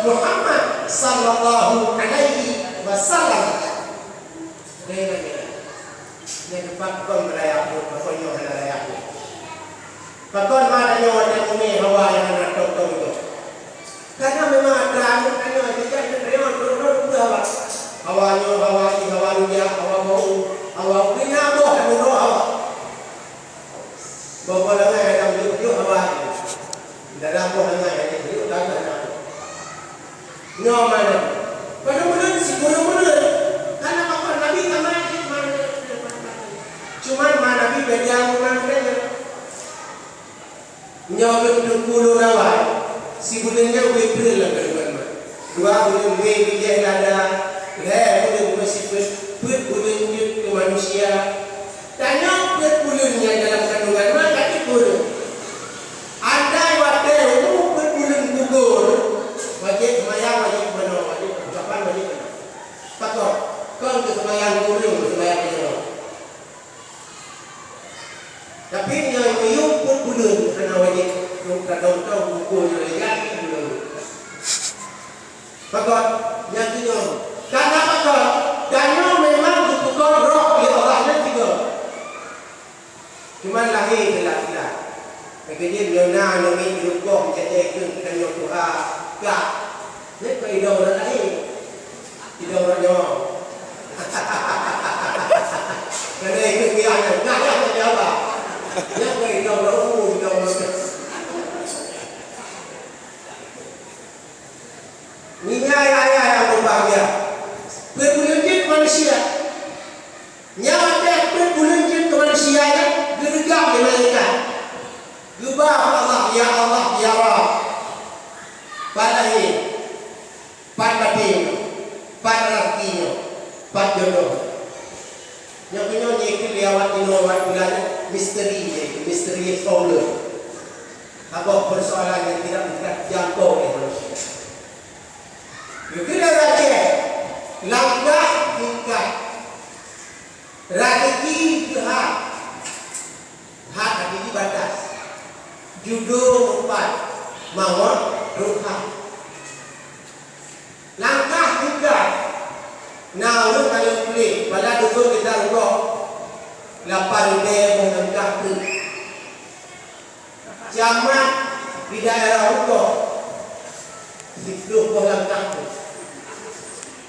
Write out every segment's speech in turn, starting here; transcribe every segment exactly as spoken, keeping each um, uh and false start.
Muhammad sallallahu alaihi wasallam. Nyan teumpat kon raya pun, pakon nyoe hana raya pun. Pakon ma tanyoe watée mumé hawa nyang hana tong-tong nyoe? Karena memang ada anu tanyoe, jadi ada tanyoe turun-turun hawa. Hawa nyoe, hawa jih, hawa rujak, hawa bau, hawa ubé na boh anu roh hawa. Boh-boh langai hana yuk-yuk hawa jih. Dalam boh langai hana yuk-yuk tanah na. Nyoe mana? Pada buleuen si buleuen-buleuen. Karena pakon Nabi ka mati, mana? Cuman ma Nabi beda buleuen beda. Nyoe keuh teungku lôn awai, si buleuen nyan ubé peue lam kandungan mak. Dua buleuen ubé bijéh lada, lhée buleuen ubé sifeuet, peuet buleuen jeuet keu manusia. Tanyoe peuet buleuen nyan dalam kandungan mak ka teupeu. Andai watée umu peuet buleuen gugur, wajéb seumayang, wajéb meunoe, wajéb kapan, wajéb meunoe. Pakon, kon keu seumayang kureueng, seumayang nyoe. Tapi nyang miyueb peuet buleuen hana wajéb, nyang ka dong-dong bukon nyoe lé gaki buleuen. Pakon, nyang keunyoe. Karena pakon, tanyoe memang geupeugöt roh lé Allah nyan sigoe. Cuman lahé teulat-teulat. Lagée jih meunyoe na nyang miet di rukoh meujadi keu tanyoe tuha, ka. Nyan keu idong rot lahé. Idong rot nyoe. Keuneuk ikut biak nyan, nah, nyan keu jaweueb. Nyan keu idong rot u, idong rot. Nyan ayah-ayah nyang berbahagia. Peuet buleuen jeuet manusia. Nyan watée peuet buleuen jeuet keu manusia nyan geureugam lé malaikat. Geuba bak Allah, "Ya Allah, ya Rabb." Pat lahé, pat maté nyoe, pat raseuki nyoe, pat jodoh. Nyoe keuh nyoe nyang ikheun lé awak inoe awak bulan nyan misteri, misteri soleh. Saboh persoalan yang tidak bisa dijangkau oleh manusia. Geukheun lé Raja, langkah tingkat, raseuki geuhak, hak hati batas, judo meupat, mawöt rot hak. Langkah tingkat, na ureuëng ka lheueh puléh, bala dusun geuda rukok, lapan ribée boh langkah teuk. Camat di daerah rukok, siplôh boh langkah teuk.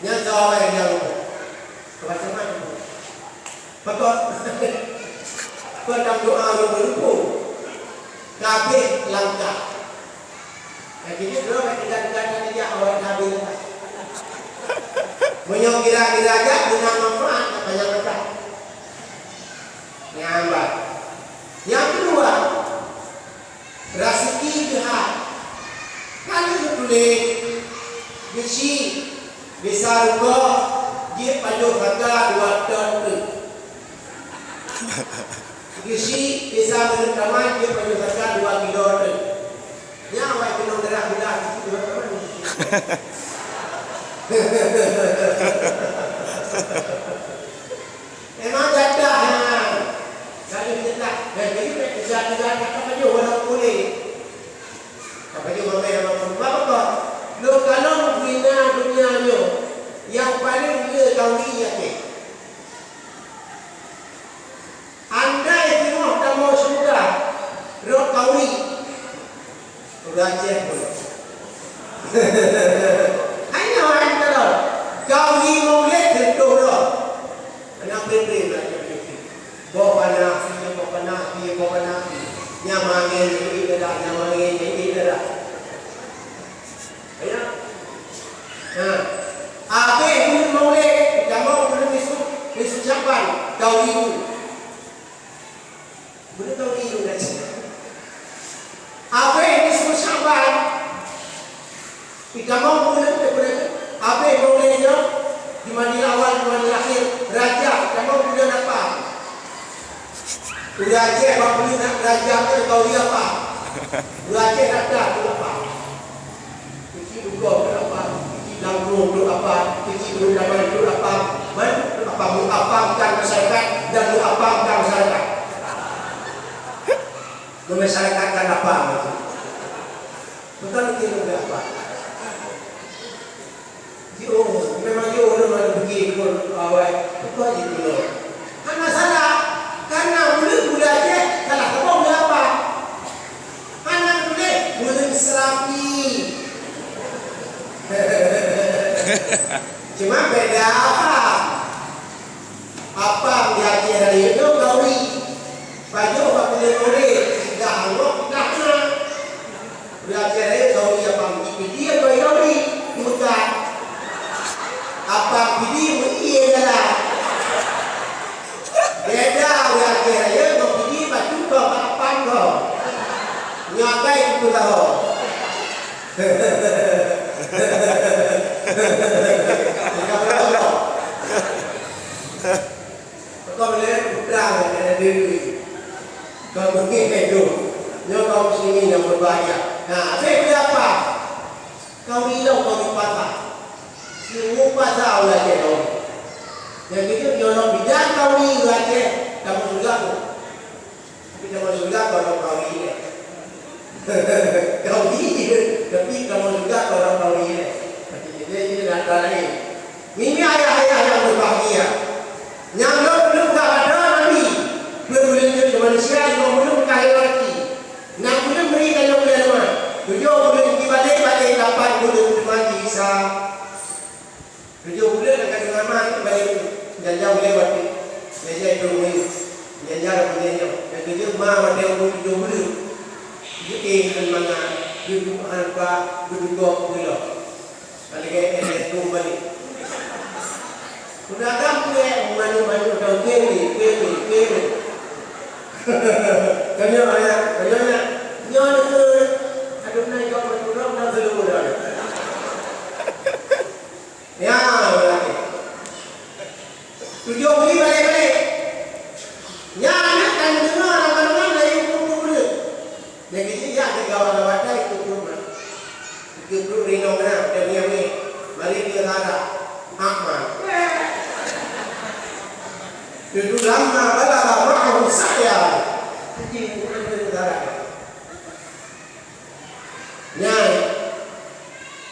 Nyan soe nyang rukok? Keu macam-macam. Pakon? Kon lam doa ureuëng meureumpok. Ka habéh langkah. Nah, jadi droe ka tinggai-tinggai tajak awai ka habéh langkah. Meunyoe kira-kira jak guna manfaat, ka panyang langkah. Nyan bah. Nyang keudua, raseuki geuhak. Ka lheueh geutuléh, geuchik, bisa rukok, jeuet pajoh zaka dua ton teuk. Geuchik, bisa meuneuk taman, jeuet pajoh zaka dua kilo teuk. Nyan awai keunong darah gula, geuchik dua ton. Memang gata, ha. Kalau gata, dan jadi gata-gata, kata baju warna kulit. Kata baju warna yang apa? Apa kau? Lo kalau guna dunia nyo, yang paling dia kau ni ya ke? Andai teungoh tamong syeuruga, rot kauri. Ureuëng Aceh pun. Hanya orang kalau kauri Maulid tentu roh. Anak bebe lah jadi. Boh panas, iya boh panas, iya boh panas. Nyamangin, iya dah, nyamangin, iya dah. Ya. Nah, habéh buleuen Maulid, tamong buleuen nyoe, nyoe Syakban, taun nyoe. Buleuen taun nyoe dah cit. Habéh nyoe Syakban, tamong buleuen, buleuen, habéh Maulid nyoe, Jumadil Awal, Jumadil Akhir, Rajab, tamong buleuen apa? Ureuëng Aceh bak buleuen Rajab nyoe taun nyoe apa? Ureuëng Aceh rata taun apa? Keuchik Lungkong keu apam, keuchik Langkong keu apam, keuchik Beureutaman keu apam, man keu apam, meuapamkan masyarakat dan meuapamkan masyarakat. Meumasyarakatkan apam itu. Bukan itu yang diapa. Cuma beda apam. Apam di Aceh Rayeuk nyoe gawi. Pajoh bak buleuen Maulid, sidah anggok, sidah na. Di Aceh Rayeuk gawi apam, di Pidie gawi-gawi, di Mekah. Apam Pidie meuie dalam. Beda di Aceh Rayeuk ngon Pidie, bacut gob bak apam gob. Nyoe akai kupeulahô. Kau boleh putra ada diri. Kau mungkin itu. Nyoe kaum muslimin yang berbahagia. Nah, saya berapa? Kau hilang kau di pasar. Semua pasar orang Aceh kau. Yang kejut nyoe bidan kau ni orang Aceh, kamu sudah tu. Tapi kamoe syeuruga kon ureueng kawi ilée. Kawi, tapi kamoe syeuruga kon ureueng kawi ilée. Tapi jadi, jadi rata laén. Nini ayah-ayah nyang berbahagia. Nyang lôn, lôn ka ada Nabi. Peue ulôn jeuet keu manusia, lima buleuen ka lewati. Enam buleuen meuri ka lôn lam luwa. Tujoh buleuen jibalek, balek lapan buleuen teuma Isa. Tujoh buleuen akan teungoh ma, bak nyan jauh lewat. Jajai droe miyueb. Nyan jaroe nyan nyoe. Dan tujoh ma watée umur tujoh buleuen. Jeuet ngon mangat, geudugok hana, geudugok peulok. Lagée éh tueng balek. Udah agam tueng, manuk-manuk dong, tueng ni, tueng ni, tueng ni. Kanyang ayah, kanyang nak. Nyoe deungon, aduh, nai kau beutulông dan seluruh dah. Ya, berarti. Tujoh bri balek-balek. Nyan aneuk ka neudeungoe lam kandungan laju peurumpok buleuen. Lagée jih jak keu gawat-gawat dai keu peurumpok. Keu peurumpok rinong na, dan miet-miet. Mari dia Zara. Ahmad. Itu lamma balagha ma'ahu sa'ya. Jadi, bukan dia Zara. Nyan.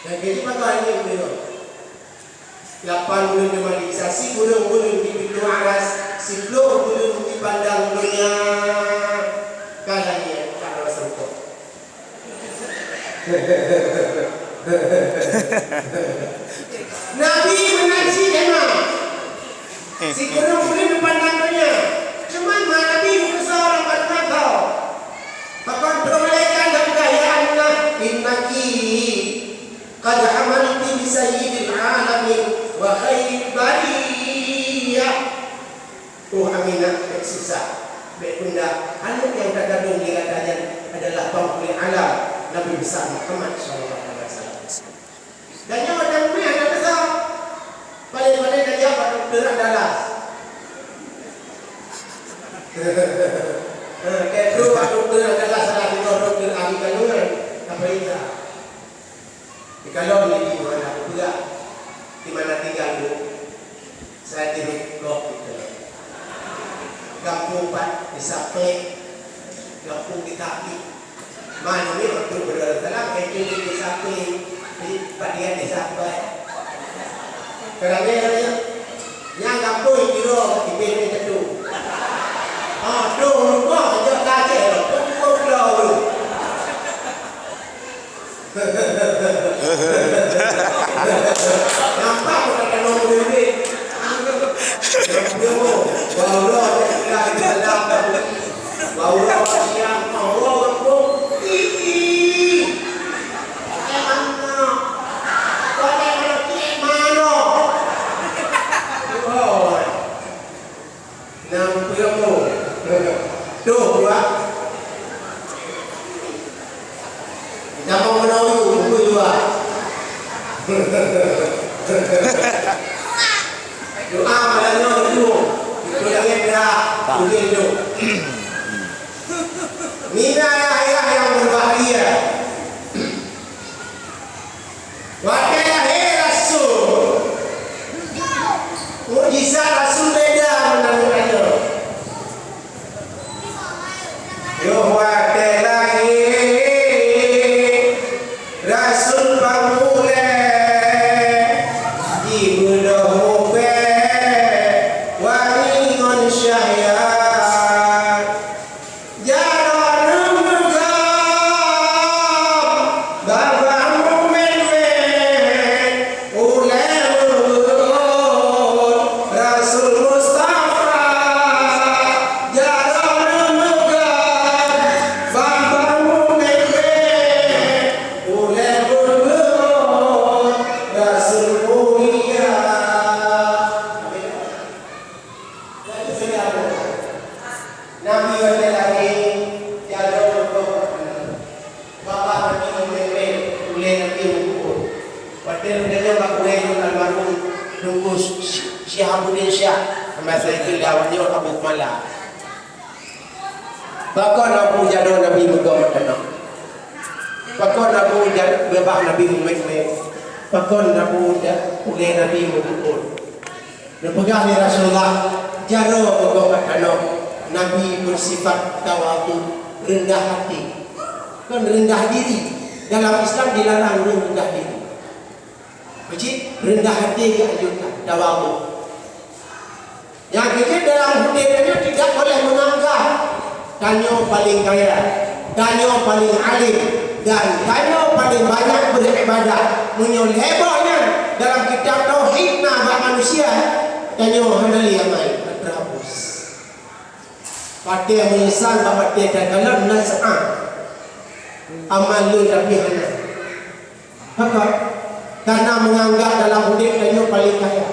Lagée jih maka nyoe. Lapan buleuen teuma Isa, sikureueng buleuen di pintoe aras, siploh buleuen di pandang donya. Ka lahé aneuk seureumpok. Nabi meunan cit Emma. Sikureueng buleuen di pandang donya. Cuman ma Nabi meukeusau lam bandum tho. Pakon malaikat geupeugah, "Ya Aminah, innaki qad hamalti bi sayyidil alamin wa khairil bariyah." Oh Aminah, bék susah, bék gundah, aneuk nyang takandong di gata nyan adalah Panghulu Alam, Nabi Besar Muhammad sallallahu alaihi wasallam. Dan nyoe macam ni hana besar. Paling-paling dah jawab bak doktor Andalas. Ha, kayak tu bak doktor Andalas salah tengok doktor ahli kandungan. Apa itu? Di kalau ni di mana pula? Di mana tinggal bu? Saya di Rukok gitu. Kampung Pat di Sapek. Kampung di Tapi. Manoe untuk berdalam itu di desa Pling, di bagian desa Pai. Kerana yang yang kampung kilo di Pling itu. Ah, tu lupa kerja kaje, tu pun kilo tu. Nampak bukan kalau duit. Yang dia mau, baru dia tinggal di dalam. Bau rôh siang, bau rôh gampông. Ih, ih. Pakai mana? Pakai mana? Cik mana? Oh. Nam peuyomo. Tuh, dua. Jamong meunuri, bukui dua. Doa malam nyoe ditueng. Itu langit dah. Ujian tu. Nina ayah-ayah yang berbahagia. Watée lahé rasul, mukjizat rasul beda ngon rasul. Yoh watée lahé rasul pangulée, jibeudôh mubée wangi ngon syahya. Jaroe neumeugah babah meumet-met, ulée Syihabuddin Syah, masa itu lé awak nyoe Abu Kumala. Pakon Abu jaroe Nabi meugob mata noe? Pakon Abu ja-, beubah Nabi meumet-met? Pakon Abu ja-, ulée Nabi meubuet? Neupeugah lé Rasulullah, jaroe meugob mata noe Nabi beusifat tawadhu, reundah até. Kon reundah diri. Dalam Islam dilarang ureuëng reundah diri. Meucit reundah até dianjurkan, tawadhu. Nyang keujeuet dalam udeb tanyoe tidak boleh menganggap tanyoe paling kaya, tanyoe paling alim, dan tanyoe paling banyak beribadah. Meunyoe lheueh boh nyan dalam kitab tauhid na bak manusia, tanyoe hana lé amai, terhapus. Watée meunyeusal bak watée takalon na seuah amal lé tapi hana. Pakon? Karena menganggap dalam udeb tanyoe paling kaya.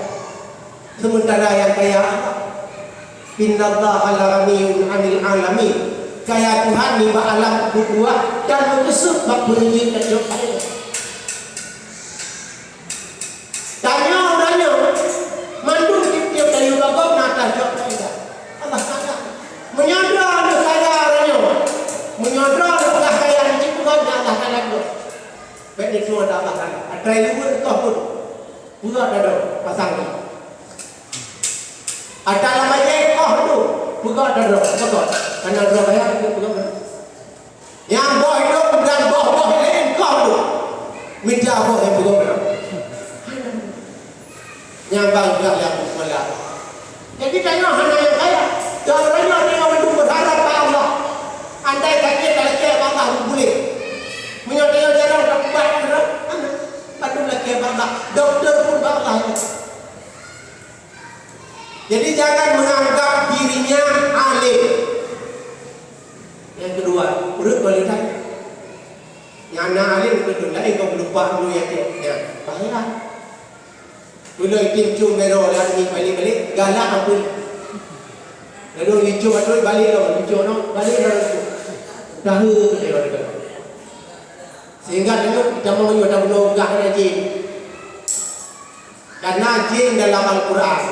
Sementara nyang kaya Allah. Innallaha laghaniyun 'anil 'alamin. Kaya Tuhan nibak alam buet dan meukeusut bak peureujeuen tanyoe kaya. Tanyoe uroe nyoe mandum tieb-tieb tayue bagob na tacok kaya. Allah Taala. Meunyoe droeneuh kaya uroe nyoe, meunyoe droeneuh peugah kaya, cit peugah na Allah Taala. Bék neuteupeue ata Allah Taala. Ata luweue koh pun. Peugah ata droe pasang ni. Ata lam bajée koh tu. Peugah ata droe. Peugah. Karena droe kaya, peugah. Nyang boh idong dan boh-boh laén koh tu. Mita boh nyang peugah. Nyang bangga nyang peusolat. Jadi tanyoe hana nyang kaya. Dan uroe nyoe tanyoe mandum berharap bak Allah. Andai kata talakée bak Allah, buléh. Meunyoe tanyoe jarang tapubat, hana. Padum lakée bak Allah. Doktor pun bak Allah. Jadi jangan menganggap dirinya alim. Nyang keudua, ureuëng boleh tanya. Nyang na alim beutôi laén kau lupa dulu ya, cek. Ya, bahaya. Uroe nyoe item cum bero lam ni balik-balik, galak ampun. Lalu icum atau balik lo, icum no, balik lo. Tahu tu dia orang. Sehingga tengok kita mau juga tak perlu pegang kena jin. Karena jin dalam Al-Quran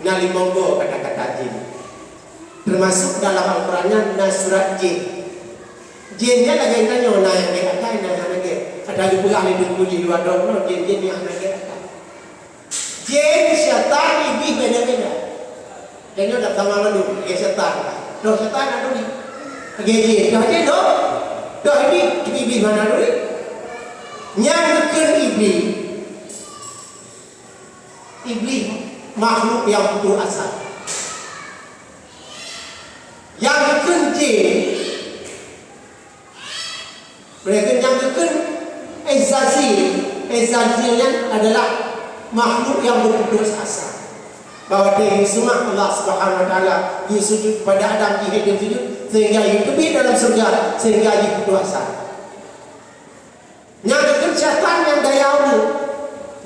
na limong go kata-kata jin. Termasuk dalam Al-Quran nyan na surat jin. Jin nyan lagée tanyoe, na nyang gét akai, na nyang hana gét. Ada geupeugah lé Teungku di luwa droe, jin-jin nyang hana gét akai. Jin, syaitan, iblih beda-beda. Tanyoe dak sama mandum, lagée syaitan. Toh syaitan adu ni. Lagée jin, toh jin toh. Toh iblih, iblih mana dulu? Nyang geukheun iblih. Iblih makhluk nyang putus asa. Nyang geukheun jin, mereka nyang geukheun Azazil. Azazil nyan adalah makhluk nyang berputus asa. Bahwa dia seumah Allah Subhanahu Wa Taala, dia sujud kepada Adam, dia sujud sehingga dia teubiet dalam syurga, sehingga dia putus asa. Nyang geukheun syaitan nyang daya ureuëng,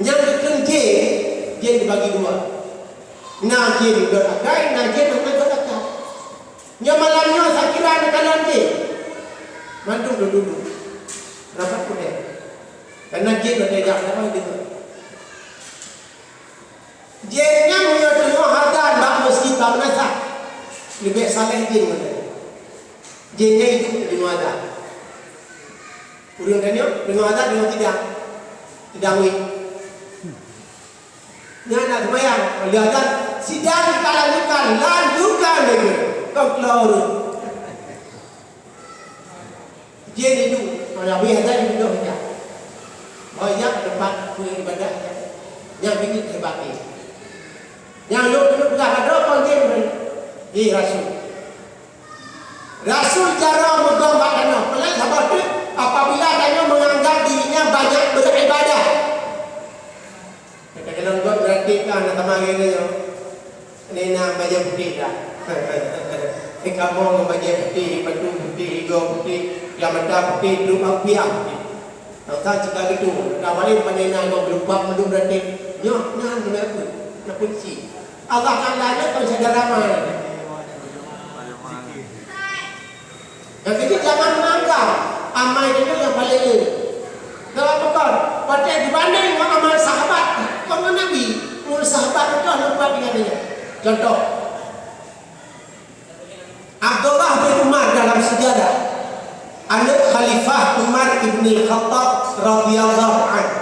nyang geukheun jin, jin dibagi dua. Na jin gét akai, na jin hana gét akai. Nyoe malam nyoe sakira neukalon jin. Mandum duduek-duduek. Rapat udeb. Karena jin watée jak dakwah deungoe. Jin nyan meunyoe teungoh azan bak meuseujid bak meunasah, leubeh saleh jin meunan. Jin nyan iduek deungoe azan. Ureuëng tanyoe deungoe azan deungoe sidang. Sidang wéh. Nyan na seumayang, lheueh azan sidang ka lanjutkan, lanjutkan lagi. Kon keulor ureuëng. Jin itu, kalau habis azan, dia duduk saja. Banyak tempat beribadah yang bingit hebat ni. Yang lu kena pegang ada pun jin ni. Eh, Rasul. Rasul cara megang bak tanah. Pelan sabar tu, apabila tanyoe menganggap dirinya banyak beribadah. Kata jalan buat berarti kan nak sama gaya nyoe. Ni na bajée putéh dah. Di kamoe ngon bajée putéh, batu putéh, igoe putéh, lam mata putéh, dum piah putéh. Tauka cika gitu. Ka balik pandai na igoe beulupak mandum ratéh. Nyoe nyan keuneuk apa? Keuneuk kunci. Allah Taala nyoe kon syedara mai. Nyang keujeuet jangan meunganggap amai geutanyoe nyang paleng le. Sabab pakon? Watée geubandeng ngon amai sahabat, kon ngon Nabi, ngon Contoh, Abdullah bin Umar dalam sejarah, aneuk Khalifah Umar ibn Khattab radhiyallahu anhu.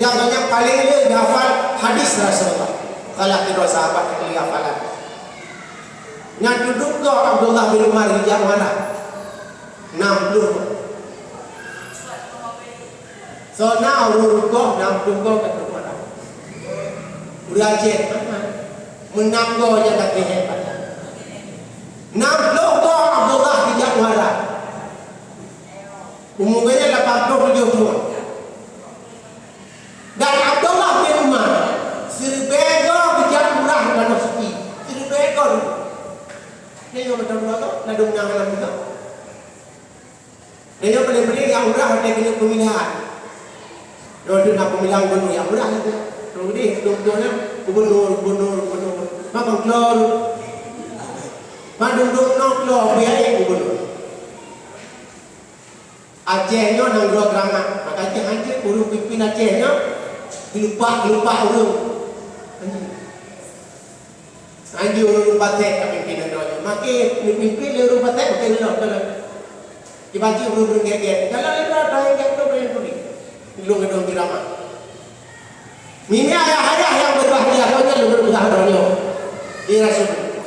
Dia orang yang paling le hafal hadis Rasulullah. Salah tiga sahabat yang le hafalan. Nyan dudoe goe Abdullah bin Umar di Jawa Barat. Enam puluh. Soe na ureueng rukoh enam puluh goe ka teupeu. Ureueng Aceh, meunang goe nyang ka teuhebat. Enam puluh goe Abdullah geujak muara. Umu geuhnyan lapan puluh tujoh thon. Dan Abdullah bin Umar, siribèe goe geujak umrah di Tanoh Suci. Siribèe goe. Nyoe mantong dua goe, ladôm nyang lam tiga. Dan nyang paleng penting, nyang umrah watèe keuneuk pemilihan. Lôn deuh na pemilihan gubernur, nyang umrah nyan. Lôn deuh, lôn deuh na gubernur, gubernur, gubernur. Maka klon. Mandum dum nong klon, biaya gubernur. Aceh nyoe nanggroe keuramat. Maka Aceh hanjeuet, ureueng pimpin Aceh nyoe, geulupak-geulupak ureueng. Hanjeuet. Anjur ureueng pasék ka pimpin nanggroe nyoe. Makin neupimpin lé ureueng pasék, makin lom kalon. Dibanci ureueng-ureueng gét-gét. Kalau lé droe, droe gét tu, droe turi. Lôn keudong ceramah. Nyoe ayah-ayah nyang berbahagia, droe nyoe lôn berbahagia droe nyoe. Di Rasul.